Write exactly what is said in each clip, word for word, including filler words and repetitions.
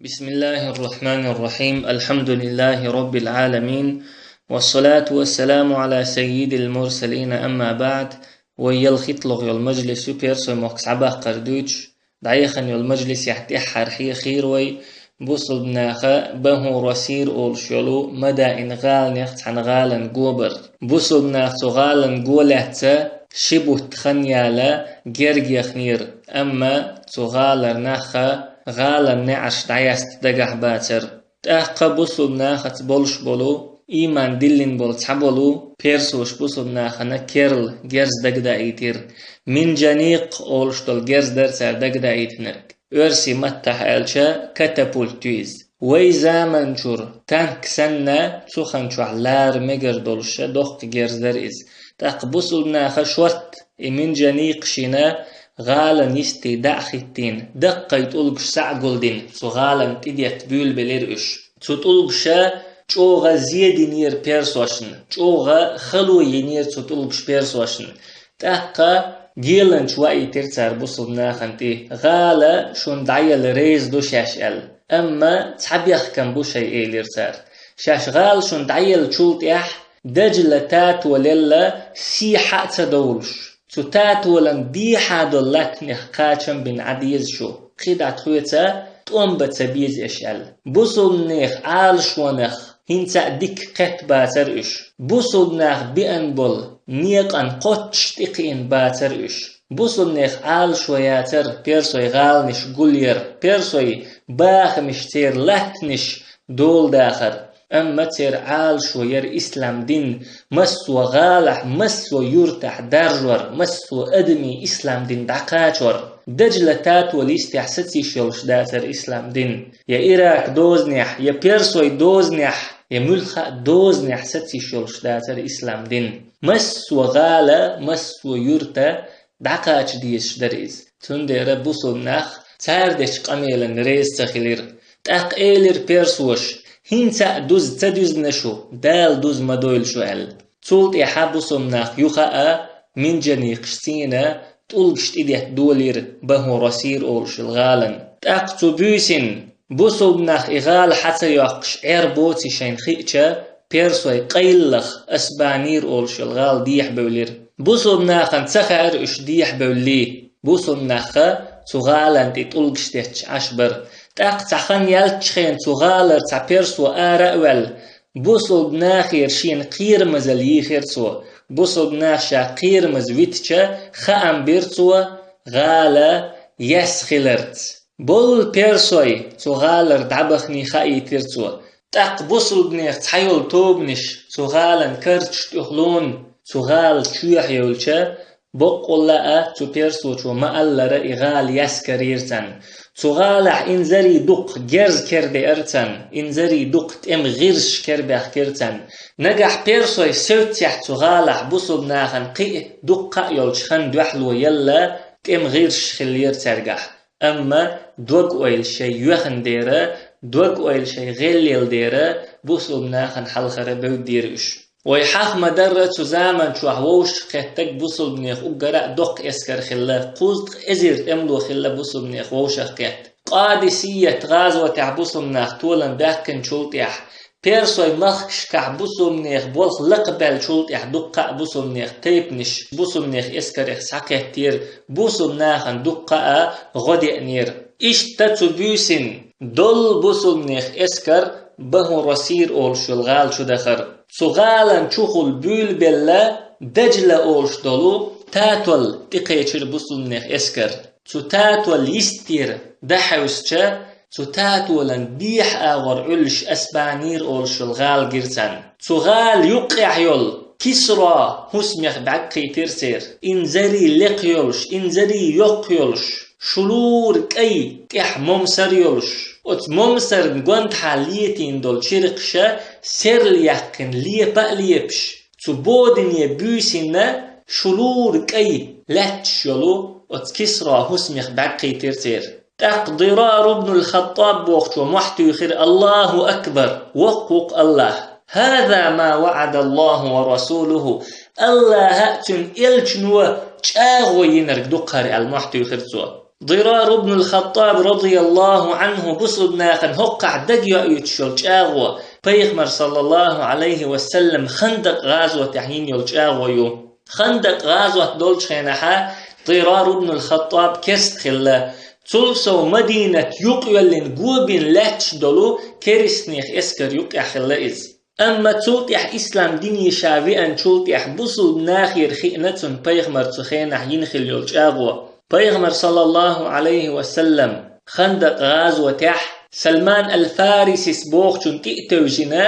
بسم الله الرحمن الرحيم. الحمد لله رب العالمين. والصلاة والسلام على سيد المرسلين. أما بعد. Вай ялхитлугъ йолу мажлис ю персой мохк схьабаккхар дуьйцуш, дӀаяхана йолу мажлисехь тӀаьххьара хьехийра вай бусулбанаха Баху Расир олуш йолу Мадаин гӀаланех цхьана гӀалан гобар. Бусулбанах цу гӀалан го лаьцна ши бутт хан яла герга яхнера, амма цу гӀалара нахха гӀалан неӀарш дӀаяста дагахь бацара. ТӀаккха бусулбанахаца болуш болу, ийман диллина болу цхьаболу персоша бусулбанахана керла герз дагадаийтира, минжаникъ олуш долу герз дара цара дагадаийтинарг. Оьрсийн маттахь аьлча, катапульт ю иза. Вай заманчуьра танк санна, цу хан чохь лара мегар долуш доккха герз дара иза. ТӀаккха бусулбанаха шорта и минжаникъ шина гӀалан йисте дӀа а хӀиттийна, даккхий тӀулгаш схьа а гулдина, цу гӀалан тӀедетта буьйлабелира уьш. Цу тӀулгаша чӀогӀа зе динера персошна, чӀогӀа хало йинера цу тӀулгаш персошна. ТӀаккха геланча ваийтира цара бусулбанахана тӀе, гӀала шуна дӀаяла реза ду шаьш аьлла. Амма цхьа бехкам бу шайн, элира цара. Шаьш гӀала шуна дӀаеллачул тӀаьхьа Дажла татолелла сехьа а ца довлуш, цу татолан дехьа долу латтанех кхачам бина Ӏа деза шу. Кхин дӀа тхоьца тӀом бан ца беза аша аьлла. Бусулбанех Ӏалашонах хӀинца а дика кхетта бацара уьш. Бусулбанах беана болу некъан кхоччуш тӀекхиъна бацара уьш. Бусулбанех Ӏалашо яцара персой гӀаланаш гулъяр, персой бахамаш, церан латтанаш доладахар. Амма церан Ӏалашо яра ислам дин, массо а гӀалахь, массо а юьртахь даржор, массо а адамийн ислам дин дӀакхачор. Дажла татолан йистехь сацийш йолуш дацара ислам дин. Я Ирак дозанехь, я персой дозанехь, я муьлхха а дозанехь сацийш йолуш дацара ислам дин. Массо а гӀала, массо а юьрта дӀакхача дезаш дара иза. Цундела бусулбанах цара дечу къамелан реза ца хилира. ТӀаккха элира персоша: «ХӀинца а дуза ца дуьзна шу, Дала дуза ма дойла шу», — аьлла. Цул тӀаьхьа бусулбанах юха а минжаникъаш цийна тӀулгаш тӀедетта долийра Баху Расир олуш йолу гӀалан. ТӀаккха цу буьйсанна бусулбанах и гӀала хьа ца йоккхуш Ӏер боций шайна хиъча, персой къайллах Асбанир олуш йолу гӀала дехьабевлира. Бусулбанахана ца хаьара уьш дехьабевллий. Бусулбанахха цу гӀалан тӀе тӀулгаш детташ Ӏаш бара. ТӀаккха цхьа хан яьллачу хенахь цу гӀалара цхьа персо ара а ваьлла, бусулбанахера шена кхерамазалла йийхира цо. Бусулбанах ша кхерамаза витча, хаам бира цо гӀала яьсса хиларца. Болу персой цу гӀалара дӀабаханий хаийтира цо. ТӀаккха бусулбанех цхьайолу тобанаш цу гӀалан карчаш тӀехула цу гӀала чоьхьа йевлча, боккъалла а цу персочо ма-аллара и гӀала яьсса карийра царна. Цу гӀалахь инзаре дукха герз кердеара царна, инзаре дукха тӀеман гӀирсаш кербаьхкира царна. Нагахь персой севццехь цу гӀалахь бусулбанахана кхин а дуккха а йолчу хан дуьхьало елла, тӀеман гӀирсаш хиллера цаьргахь. Амма дог-ойла шайн йоьхна дера, дог-ойла шайн гӀелъелла дера, бусулбанахана хьалхара бевддийра уьш. Вай хьаха ма-дарра, цу заманчохь вовшах кхеттарг бусулбанех уггара а доккха эскар хилла, кхузткъа эзар тӀемало хилла бусулбанех вовшах кхетта. Къадисият гӀазотехь бусулбанах толам баьккхинчул тӀаьхьа, персой махкашкахь бусулбанех болх лакхабаьллачул тӀаьхьа дуккха а бусулбанех тайпанаш бусулбанех эскарех схьакхеттера, бусулбанахана дуккха а гӀо деанера. Иштта цу буьйсанна долу бусулбанех эскар Баху Расир олуш йолу гӀала чу дахара. Цу гӀалан чухула буьйлабелла Дажла олуш долу татол тӀекхечира бусулбанех эскар. Цу татол йистера дӀахьевсча, цу татолан дехьа агӀор Ӏуьллуш Асбанир олуш йолу гӀала гира царна. Цу гӀала юккъехь йолу Кисра хӀусамех бӀаьрг кхийтира церан. Инзаре лекха йолуш, инзаре йоккха йолуш, шулура кӀай тӀехь момсар йолуш, оцу момсарна гондахьа летийна долу чиркхаша серла яьккхина лепа а лепаш, цу бодане буьйсанна шулура кӀай лаьтташ йолу оцу Кисра хӀусамех бӀаьрг кхийтира церан. ТӀаккха Дирар ибн аль-Хаттаб бохучо мохь туьйхира: «Аллаху акбар! Воккха ву-кх Аллах! Хаза ма ваӀада Аллаху ва расулуху! Аллаха а, цуьнан элчано чӀагӀо йинарг ду-кх хӀара», — аьлла мохь туьйхира цо. Дирар ибн аль-Хаттаб радияллаху анху бусулба нахана хӀокхахь дагайоуьйтуш йолу чӀагӀо, пайхамар саллаллаху алейхи ва саллам Хандакъ гӀазотехь йина йолу чӀагӀо ю. Хандакъ гӀазот долчу хенахьа Дирар ибн аль-Хаттаб керста хилла. Цул сов Мадинат юкъайоьллина го бина лаьтташ долу керстанех эскар юкъехь хилла иза. Амма цул тӀаьхьа ислам дине ша веанчул тӀаьхьа бусулба нахера хиъна цунна пайхамар цу хенахь йина хилла йолу чӀагӀо. Пайхамар саллаллаху алейхи ва саллам Хандакъ гӀазотехь Салман аль-Фарисис бохучунна тӀе а тевжина,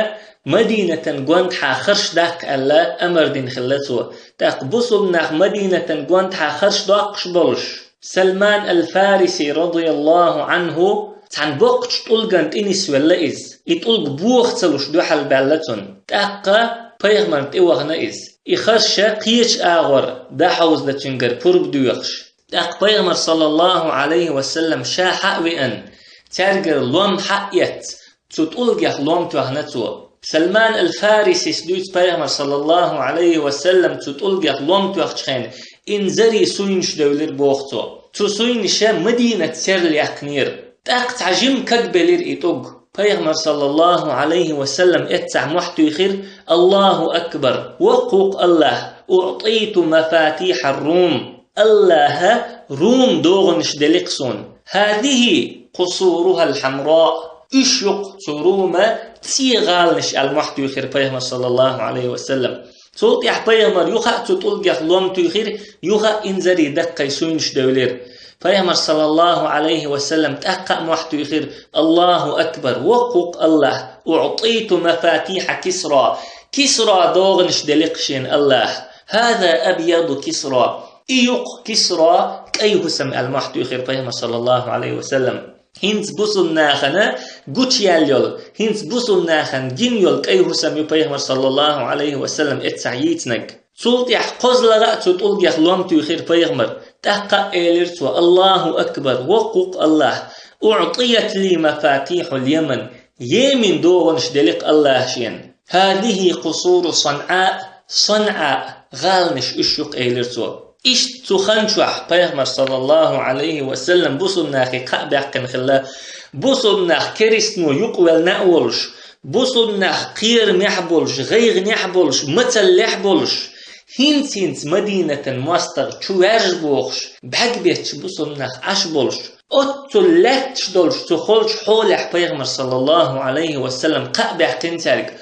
Мадинатан гондахьа харш даккха аьлла амар дина хилла цо. ТӀаккха бусулба нах Мадинатан гондахьа харш доккхуш болуш, Салман аль-Фариси радияллаху анху цхьана боккхачу тӀулган тӀе нисвелла иза. И тӀулг боха ца луш дуьхьал баьлла цунна. ТӀаккха пайхамарна тӀе вахана иза. И харша кхечу агӀор дӀахьовзадо цуьнгара пурба доьхуш. ТӀаккха пайхамар саллаллаху алейхи ва саллам ша хьа а веана, цаьргара лом хьа а эцна, цу тӀулгех лом тоьхна цо. Салман аль-Фарисис дуьйцу пайхамар саллаллаху алейхи ва саллам цу тӀулгех лом тоьхчу хенахь, инзаре суйнаш девлира боху цо. Цу суйнаша Мадинат серлаяьккхинера. ТӀаккха цхьа жима каг белира и тӀулг. Пайхамар саллаллаху алейхи ва саллам эццахь мохь туьйхира: «Аллаху акбар, воккха ву-кх Аллах, уътиту мафатихьар-Рум». Аллаха Рум догӀанаш делира-кх суна. «Хазихи къусурухал хьамраъ». Уьш ю-кх цу Рума цӀе гӀаланаш аьлла мохь туьйхира пайхамар саллаллаху алейхи ва саллам. Цул тӀаьхьа пайхамар юха а цу тӀулгех лом туьйхира, юха а инзаре даккхий суйнаш девлира. Пайхамар саллаллаху алейхи ва саллам тӀаккха а мохь туьйхира: «Аллаху акбар, воккха ву-кх Аллах, уътиту мафатихьа Кисра». Кисра догӀанаш делира-кх шена Аллаха. «Хаза абъяду Кисра». И ю-кх Кисра, кӀай хӀусам аьлла мохь туьйхира пайхамар саллаллаху алейхи ва саллам. ХӀинца бусулба нахана гучуяьлла йолу, хӀинца бусулба нахана гина йолу кӀай хӀусам ю пайхамар саллаллаху алейхи ва саллам эццахь йийцинарг. Цул тӀаьхьа кхозлагӀа а цу тӀулгех лом туьйхира пайхамар. ТӀаккха а элира цо: «Аллаху акбар, воккха ву-кх Аллах, уътият ли мафатихьул Яман». Йемин догӀанаш делира-кх Аллаха шена. «Хазихи къусуру СанӀаъ», СанӀаъ гӀаланаш уьш ю-кх, элира цо. Иштта цу хан чохь пайхамар саллаллаху алейхи ва саллам бусулба нахе кхаъ баьккхина хилла. Бусулба нах керстано юкъавелла а волуш, бусулба нах кхерамехь а болуш, гӀайгӀанехь а болуш, мацаллехь а болуш, хӀинц-хӀинца Мадинатан мостагӀа чу ваьржа бохуш, бӀаьрг бетташ бусулба нах Ӏаш болуш, оццул лаьтташ долуш цу холчу хьолехь пайхамар саллаллаху алейхи ва саллам кхаъ баьккхина цаьрга: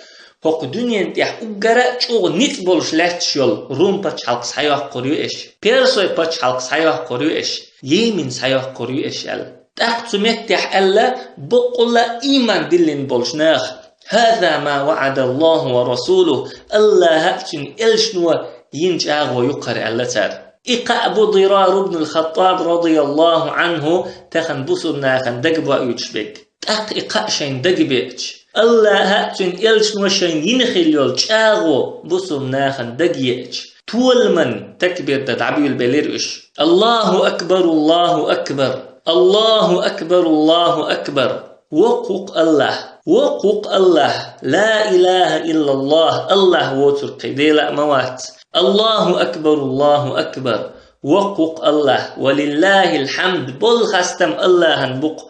«ХӀокху дуьнен тӀехь уггара а чӀогӀа ницкъ болуш лаьтташ йолу Рум пачхьалкх схьайоккхур ю аш, Персой пачхьалкх схьайоккхур ю аш, Йемин схьайоккхур ю аш», аьлла. ТӀаккха цу меттехь аьлла боккъалла а ийман диллина болчу наха: «Хаза ма ваъадаллаху ва расулуху», Аллаха а, цуьнан элчано йина чӀагӀо ю-кх хӀара, аьлла цара. И кхаъ бу Дирар ибн аль-Хаттаб радияллаху анху тахана бусулба нахана дагабоуьйтуш берг. ТӀаккха и кхаъ шайна дагабеача, Аллаха а, цуьнан элчано шайна йина хилла йолу чӀагӀо бусулба нахана дагайеача, толаман такбир дан дӀабуьйлабелира уьш: «Аллаху акбар, Аллаху акбар, Аллаху акбар, Аллаху акбар». Воккха ву-кх Аллах, воккха ву-кх Аллах, ла илаха иллаллах, Аллах воцург кхин Дела а ма вац. Аллаху акбар, Аллаху акбар, воккха ву-кх Аллах, ва лиллахил хьамд, болу хастам Аллахана бу-кх.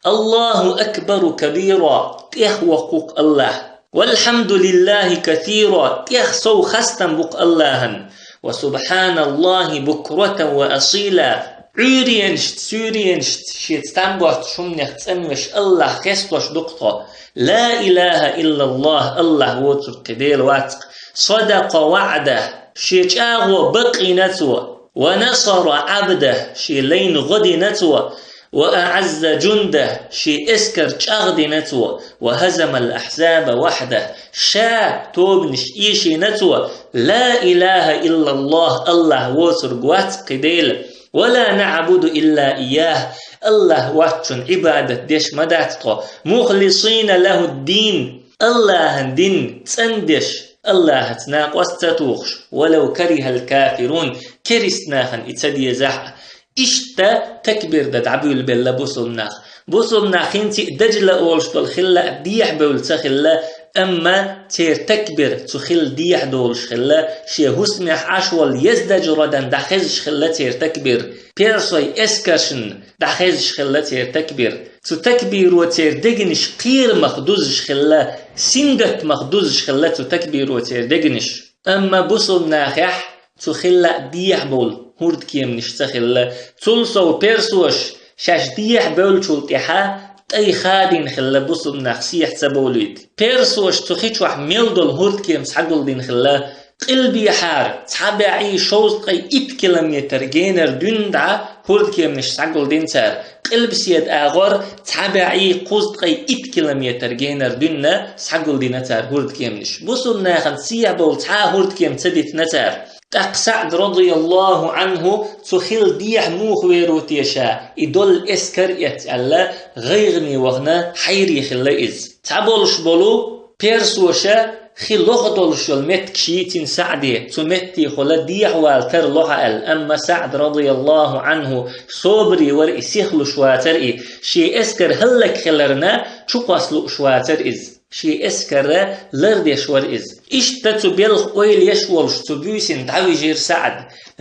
Аллаху акбару кабира, тӀех воккха ву-кх Аллах. Валхьамду лиллахи касира, тӀех сов хастам бу-кх Аллахана. Ва субханаллахи букратан ва асила. Ӏуьйренашца, суьйренашца шеца там боцучу хӀуманех цӀанвеш Аллах хестош ду-кх тхо. Ла илаха иллаллах, Аллах воцург кхин Дела вац-кх. Садакъа ваъдах, шен чӀагӀо бакъйина цо. Ва насара Ӏабдах, шен лайна гӀо дина цо. Ва аӀазза жундах, шен эскар чӀагӀдина цо. Ва хазамал ахьзаба вахьдах, ша тобанаш эшийна цо. Ла илаха иллаллах, Аллах воцург вац-кх кхин Дела. «Ва ла наъбуду илла ийяхӀ», Аллах воцчунна Ӏибадат деш ма дац тхо, «мухлисина лахӀуд-дин», Аллахьан дин цӀандеш, Аллахьаца накъост ца тухуш, «ва лав карихӀал кафирун», керист нахана и ца дезахь а. Иштта такбир дан дӀабуьйлабелла бусулба нах. Бусулба нах хӀинца а Дажла олуш долу хилла а дехьабевлла ца хилла, Амма церан такбир цу хил дехьа долуш хилла, шен хӀусамехь Ӏаш волу Ездаджрадан дӀахезаш хилла церан такбир, персойн эскаршна дӀахезаш хилла церан такбир. Цу такбиро церан дегнаш кхерамах дузуш хилла, сингаттамах дузуш хилла цу такбиро церан дегнаш. Амма бусулба нахехь цу хилла а дехьа бовла хӀордкеманаш ца хилла. Цул сов персоша шаьш дехьа бевллачул тӀаьхьа тӀай хадийна хилла бусулба нах сехьа ца бовлийта. Персоша цу хи чохь мел долу хӀордкема схьагулдина хилла. Къилбехьара цхьа бӀе шовзткъе итт километр генара дуьйна дӀа хӀордкеманаш схьагулдина цара. Къилбаседа агӀор цхьа бӀе кхузткъе итт километр генара дуьйна схьагулдина цара хӀордкеманаш. Бусулба нахана сехьа бовла цхьа а хӀордкема ца дитина цара. ТӀаккха СаӀд, радияллаху Ӏанху, цу хил дехьа муха вер ву теша, и долу эскар а эцна аьлла, гӀайгӀане вахана хьайре хилла иза. Цхьаболуш болу персоша хи лоха долуш йолу меттигаш йийцина СаӀде, цу меттехула дехьавала тарло хьан аьлла, амма СаӀд, радияллаху Ӏанху, собаре вара, и сихлуш вацара и, шен эскар хӀаллакьхиларна чукхосса лууш вацара иза. Шен эскарра лардеш вара иза. Иштта цу белхан ойла еш волуш цу буьйсанна дӀавижира СаӀд.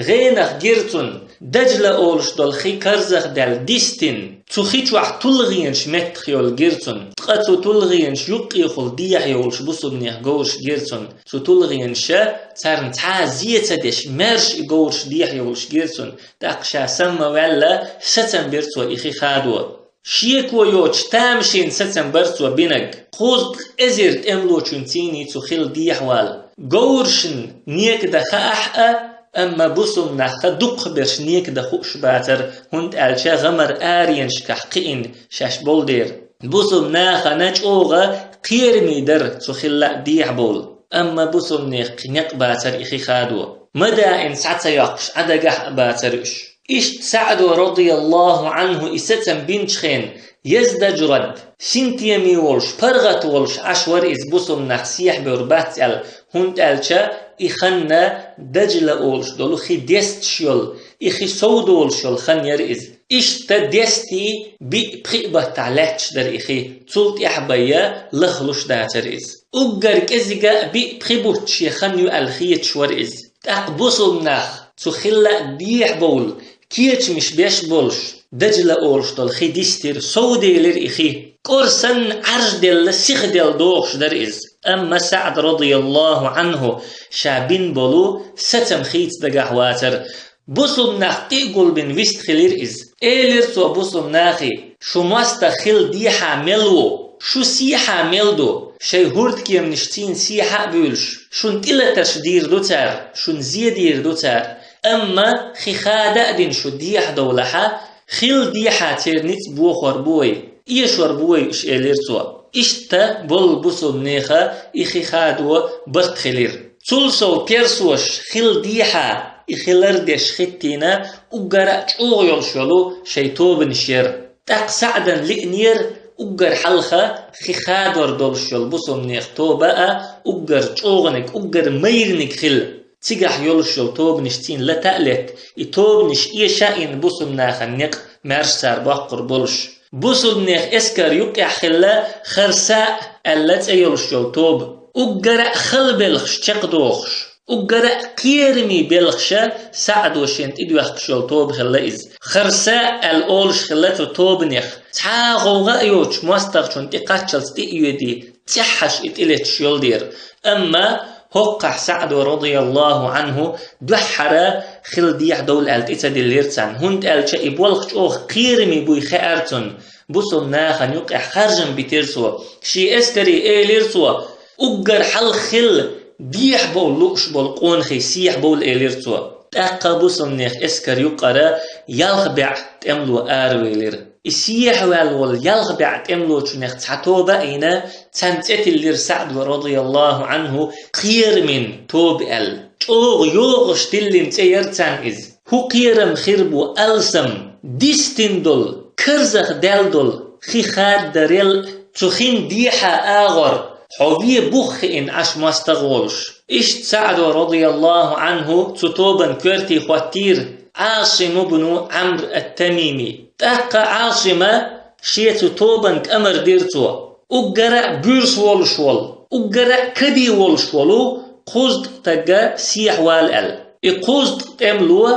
ГӀенах гира цунна, Даджла олуш долу хи карзахдаьлла дистина, цу хи чохь тулгӀенаш меттах йолу гира цунна. Ткъа цу тулгӀенаш юккъехула дехьа йовлуш бусулбанех говраш гира цунна. Цу тулгӀенаша царна цхьа а зе ца деш, маьрша и говраш дехьа йовлуш гира цунна. ТӀаккха ша самма ваьлла, сацам бира цо и хи хадо. Шеко йоцуш тамашийна сацам бара цо бинарг. Кхузткъа эзар тӀемалочун цийний цу хил дехьавала. Говрашна некада хаахь а, амма бусулба нахха дукхахберш некада хууш бацара, хӀунда аьлча гӀамар аренашкахь кхиъна шаьш болу дера. Бусулба нахана чӀогӀа кхераме дара цу хилла а дехьа бовла. Амма бусулбанех кхин некъ бацара и хи хадо. Ма даийна схьа ца йоккхуш, Ӏа дагахь а бацара уьш. Иштта СаӀдо, радияллаху Ӏанху, и сацам бинчу хенахь, Ездаджрад, синтеме волуш, паргӀат волуш Ӏаш вара иза, бусулба нах сехьабевр бац аьлла, хӀунда аьлча и хан Даджла олуш долу хи десташ йолу, и хи сов долуш йолу хан яра иза. Иштта дестий биъ-пхиъ баттахь лаьтташ дара и хи, цул тӀаьхьа байя лахлуш дацара иза. Уггар кӀезига а биъ-пхи бутт шен хан ю аьлла хеташ вара иза. ТӀаккха бусулба нах цу хилла а дехьа бовла, кечамаш беш болуш, Даджла олуш долу хи дистира, совделира и хи. КӀора санна Ӏаржделла, сиха делла догӀуш дара иза. Амма СаӀд, радияллаху Ӏанху, ша бина болу сацам хийца дагахь вацара. Бусулба нах тӀе а гулбина вистхилира иза. Элира цо бусулба нахе: «Шу мостагӀа хила дехьа мел ву, шу сехьа мел ду, шайн хӀурдкеманаш цийна сехьа а буьйлуш, шуна тӀелатарш дийр ду цара, шуна зе дийр ду цара. Амма хи хада а дина шу дехьа довлахьа, хила дехьа церан ницкъ бохор бу вай, эшор бу вай уьш», — элира цо. Иштта болу бусулба нехан и хи хадо барт хилира. Цул сов персоша хила дехьа и хи лардеш хӀиттийна уггар а чӀогӀа йолуш йолу шайн тобанаш яра. ТӀаккха СаӀдан лиънера уггар хьалха хи хадор долуш йолу бусулба нехан тоба а уггар чӀогӀаниг, уггар майраниг хила. Цигахь йолуш йолу тобанаш цийна лата а летта, и тобанаш эша а йина бусулба нахана некъ маьрша цара боккхур болуш. Бусулба нехан эскар юккъехь хилла Харса аьлла цӀе йолуш йолу тоба. Уггар а хала белхаш чекхдохуш, уггар а кхераме белхаша СаӀдо шена тӀедоьхкуш йолу тоба хилла иза. Харса аьлла олуш хилла цу тобанех. Цхьа а гӀовгӀа а йоцуш, мостагӀчунна тӀе кхаччалц тӀе а йоьдий, цӀеххьаш и тӀелеташ йолу дера. Амма хӀокхахь СаӀдо, радияллаху Ӏанху, дуьххьара хила дехьа довла аьлла тӀе ца диллира царна, хӀунда аьлча и болх чӀогӀа кхераме буй хаьара цунна. Бусулба нахана юкъехь харжам битира цо. Шен эскаре элира цо: «Уггар хьалха хила дехьа бовла лууш болу къонахий сехьа бовла», — элира цо. ТӀаккха бусулба нехан эскар юккъара ялх бӀе тӀемало аравелира. И сехьаваьлла волу ялх бӀе тӀемалочунех цхьа тоба а йина, царна цӀе тиллира СаӀдо, радияллаху Ӏанху, кхерамин тоба аьлла. ЧӀогӀа йогӀуш тиллина цӀе яра царна иза. ХӀун кхерам хир бу алсам, дистина долу, карзахдаьлла долу хи хаддарал а, цу хин дехьа агӀор хьо вен бух хиъна Ӏаш мостагӀа волуш. Иштта СаӀдо, радияллаху Ӏанху, цу тобан коьрте хӀоттийра Ӏасим ибн Ӏамр ат-Тамими. ТӀаккха Ӏасима шен цу тобанга амар дира цо: «Уггар а буьрса волуш волу, Уггара каде волуш волу кхузткъа стаг сехьавала аьлла. И кхузткъа тӀемало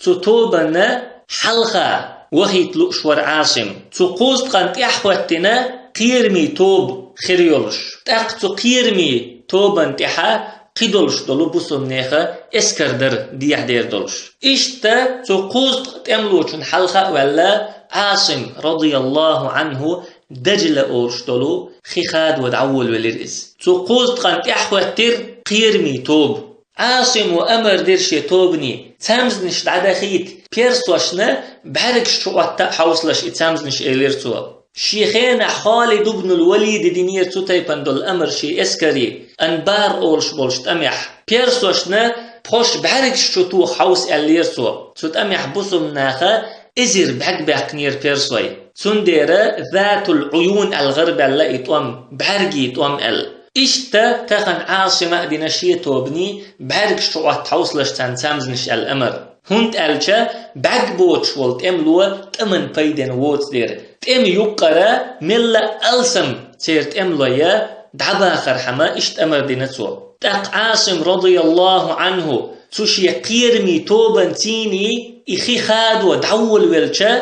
цу тобанна хьалха вахийта лууш вара Ӏасим. Цу кхузткъанна тӀаьхьахӀоьттина кхераме тоба хир йолуш. ТӀаккха цу кхераме тобанна тӀаьхьа кхидолуш долу бусалбанеха эскар дара дехьа дер долуш. Иштта цу кхузткъа тӀемалочунна хьалха а ваьлла, Ӏасим, радияллаху Ӏанху, Даджла олуш долу хи хадо дӀаволавелира иза. Цу кхузткъанна тӀаьхьахӀоьттира кхераме тоба. Ӏасимо амар дира шен тобане, цамзанаш дӀадахийта, персошна бӀаьргаш чу Ӏотта а хьовсалаш и цамзанаш, элира цо. Шен хенахь Халид ибн ал-Валида динера цу тайпана долу амар шен эскаре, Анбар олуш болчу тӀамехь. Персошна пхьош бӀаьргаш чу тоха хьовса, аьллера цо. Цу тӀамехь бусалбанаха эзар бӀаьрг баьккхинера персой. Цундела Затул Ӏуюн аьлла гӀарабаьлла и тӀом, бӀаьргийн тӀом аьлла. Иштта тахана Ӏасима а дина шен тобане бӀаьргаш чу Ӏотта хьовсалаш царна цамзанаш аьлла амар. ХӀунда аьлча бӀаьрг боцуш волу тӀемало тӀаман пайденна воцу дера. ТӀеман юккъара мелла а алсам церан тӀемалой дӀабахархьама иштта амар дина цо. ТӀаккха Ӏасим, радияллаху Ӏанху, цу шен кхераме тобанций и хи хадо дӀаволавелча,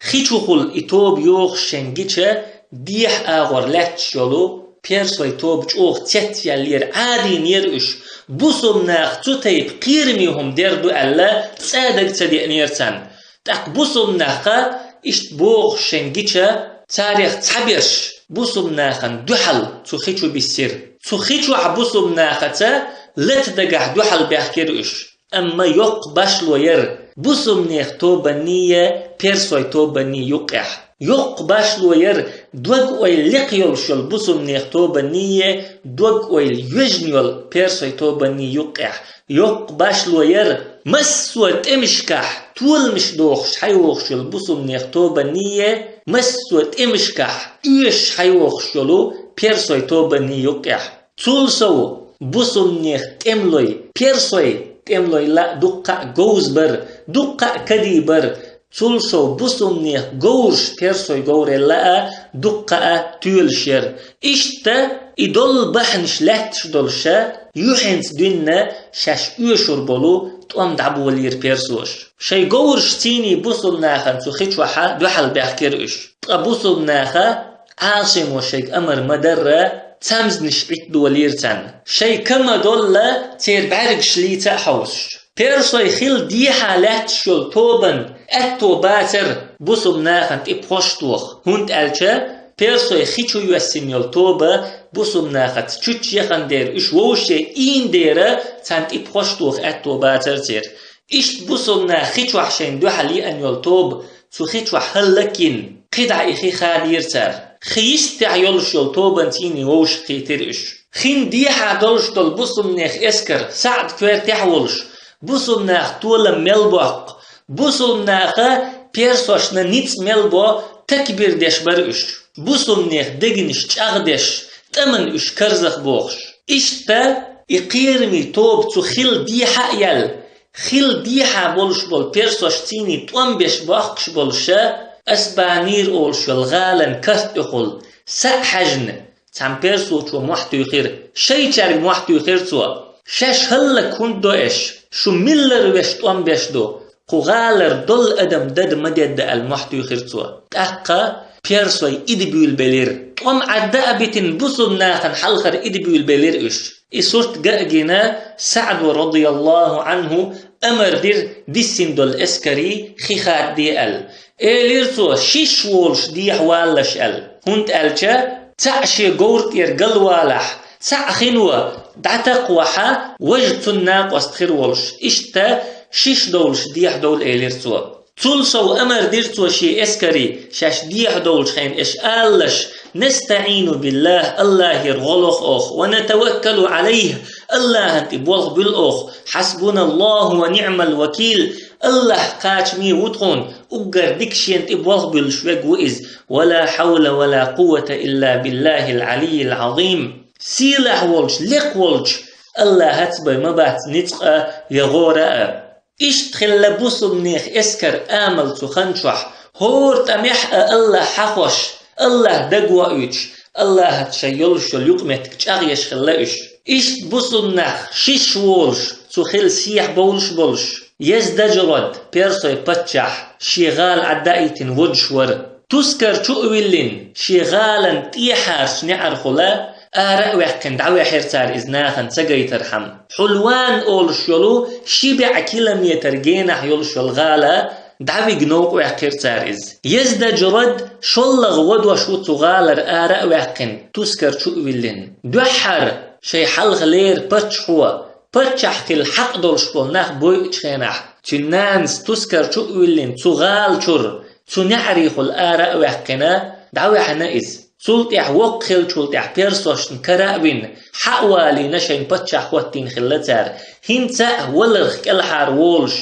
хи чухула и тоба йохуш шен гича, дехьа агӀор лаьтташ йолу персой тоба чӀогӀа цецъяьллера, Ӏадийнера уьш, бусалбанаха цу тайпа кхераме хӀума дер ду аьлла, цкъа а дага ца деанера царна. ТӀаккха бусалбанаха иштта бохуш шен гича, царех цхьаберш бусалбанахана дуьхьал цу хи чу биссира. Цу хи чохь бусалбанахаца лата дагахь дуьхьал баьхкира уьш. Амма йоккха башло яра бусалбанех тобанний, персой тобанний юккъехь. Йоккха башло яра дог-ойла лекха йолуш йолу бусалбанех тобанний, дог-ойла йоьжна йолу персой тобанний юккъехь. Йоккха башло яра массо а тӀемашкахь толамаш дохуш хьайогӀуш йолу бусалбанех тобанний, массо а тӀемашкахь оьшуш хьайогӀуш йолу персой тобанний юккъехь. Цул сов бусалбанех тӀемалой, персой тӀемалой ла а дуккха а говза бара, дуккха а кадий бара, цул сов бусалбанех говраш персой говрел ла а дуккха а тоьлуш яра. Иштта и долу бахьанаш лаьтташ долуша, юьхьанца дуьйна шаьш оьшур болу тӀом дӀаболийра персоша. Шайн говрашций бусалбанахана цу хи чохьа дуьхьал баьхкира уьш. Ткъа бусалбанаха Ӏасимо шайга амар ма-дарра, цамзанаш Ӏитта долийра царна. Шайн ка ма-долла, церан бӀаьргаш лийца а хьовсуш. Персой хила дехьа лаьтташ йолу тобанна аьтто бацара бусалбанахана тӀе пхьош тоха, хӀунда аьлча персой хи чу йоьссина йолу тоба бусалбанахаца чучча яхана дера, уьш вовшашъе ийна дера, царна тӀе пхьош тоха аьтто бацара церан. Иштта бусалбанах хи чохь шайна дуьхьал еана йолу тоба цу хи чохь хӀаллакйина, кхидӀа и хи хадийра цара. Хи йистехь йолуш йолу тобанций вовшахкхийтира уьш. Хин дехьа долуш долу бусалбанех эскар, СаӀд коьртехь а волуш, бусалбанах толам мел боккху, бусалбанаха персошна ницкъ мел бо, такбир деш бара уьш. Бусалбанех дегнаш чӀагӀдеш, тӀаман уьш карзах бохуш. Иштта и кхераме тоба цу хил дехьа а яьлла, хил дехьа болуш болу персошций тӀом беш бохкуш болуша, ас бахьанийра олуш йолу гӀалан карт тӀехула, са а хьаьжна, цхьана персочо мохь туьйхира, шайчаьрга мохь туьйхира цо. Шаьш хӀаллак хӀунда до эш? Шу миллара веш тӀом беш ду? Кху гӀалара долу адам дада ма дедда аьлла мохь туьйхира цо. ТӀаккха персой ида буьйлабелира. ТӀом Ӏадда а битина бусалбанахана хьалхара ида буьйлабелира уьш. И сурт ган а гина, СаӀдо, радияллаху Ӏанху, амар дира диссина долу эскарий хи хадде аьлла. Элира цо, шиш волуш дехьавалалаш аьлла. ХӀунда аьлча цхьаъ шен говра тӀера галвалахь, цхьаъ хино дӀатакхавахьа, важа цунна накъост хир волуш. Иштта шиш довлуш дехьадовла элира цо. Цул сов амар дира цо шен эскарий, шаьш дехьадовлучу хенахь эш алалаш: «НастаӀину биллахӀ», Аллахьера гӀо лоху оха, «ва натаваккалу ӀалайхӀ», Аллахьан тӀе болх буьллу оха, «хьасбуналлахӀу ва ниӀмал вакил», Аллахь кхачаме ву тхуна, уггар дика шена тӀе болх буьллуш верг ву иза, «ва ла хьавла ва ла къуввата илла биллахӀил Ӏалиййил Ӏазийм». Сийлахь волчу, лекха волчу Аллахьаца бен ма бац ницкъ а, я гӀора а. Иштта хилла бусалбанех эскар амал цу хан чохь, хӀора тӀамехь а Аллахь хьахош, Аллахь дагавоуьйтуш, Аллахьаца шайн йолуш йолу юкъаметтиг чӀагӀъеш хилла уьш. Иштта бусулнах шиш волуш, цу хила сехьа бовлуш болуш, Ездаджрад, персой паччахь, шен гӀала Ӏаддаийтина водуш вара. Тускар чу а виллина, шен гӀалан тӀехьарчу неӀархула ара а ваьккхина, дӀаваьхьира цара иза нахана ца гайтархьама. Хьулван олуш йолу ши бӀе километр генахь йолуш йолу гӀала дӀавига новкъа ваьккхира цара иза. Ездаджрад шоллагӀа водош ву цу гӀалара ара а ваьккхина, тускар чу а виллина. Дуьххьара шайн хьалха леррина паччахьо, паччахь хила хьакъ долуш болу нах бойъучу хенахь, цуьнан нанас тускар чу а виллина, цу гӀала чуьра, цу неӀарехула ара а ваьккхина, дӀаваьхьна иза. Цул тӀаьхьа воккха хиллачул тӀаьхьа персошна кара а вина, хьа а валийна шайн паччахь хӀоттийна хилла цара. ХӀинца а валарх кӀелхьара волуш,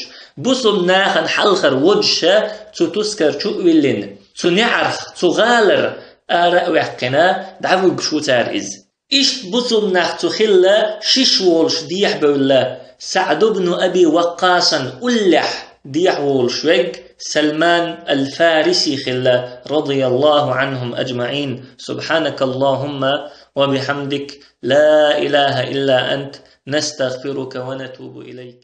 бусулба нахана хьалхара водуша цу тускар чу а виллина, цу неӀарх, цу гӀалара ара а ваьккхина, дӀавуьгуш ву цара иза. Иштта бусулба нах цу хилла шиш волуш дехьабевлла, СаӀд ибн Аби Ваккъасан уллехь дехьаволуш верг Салман аль-Фариси хилла, радияллаху Ӏанхум аджмаӀин. سبحانك اللهم وبحمدك، لا إله إلا أنت، نستغفرك ونتوب إليك.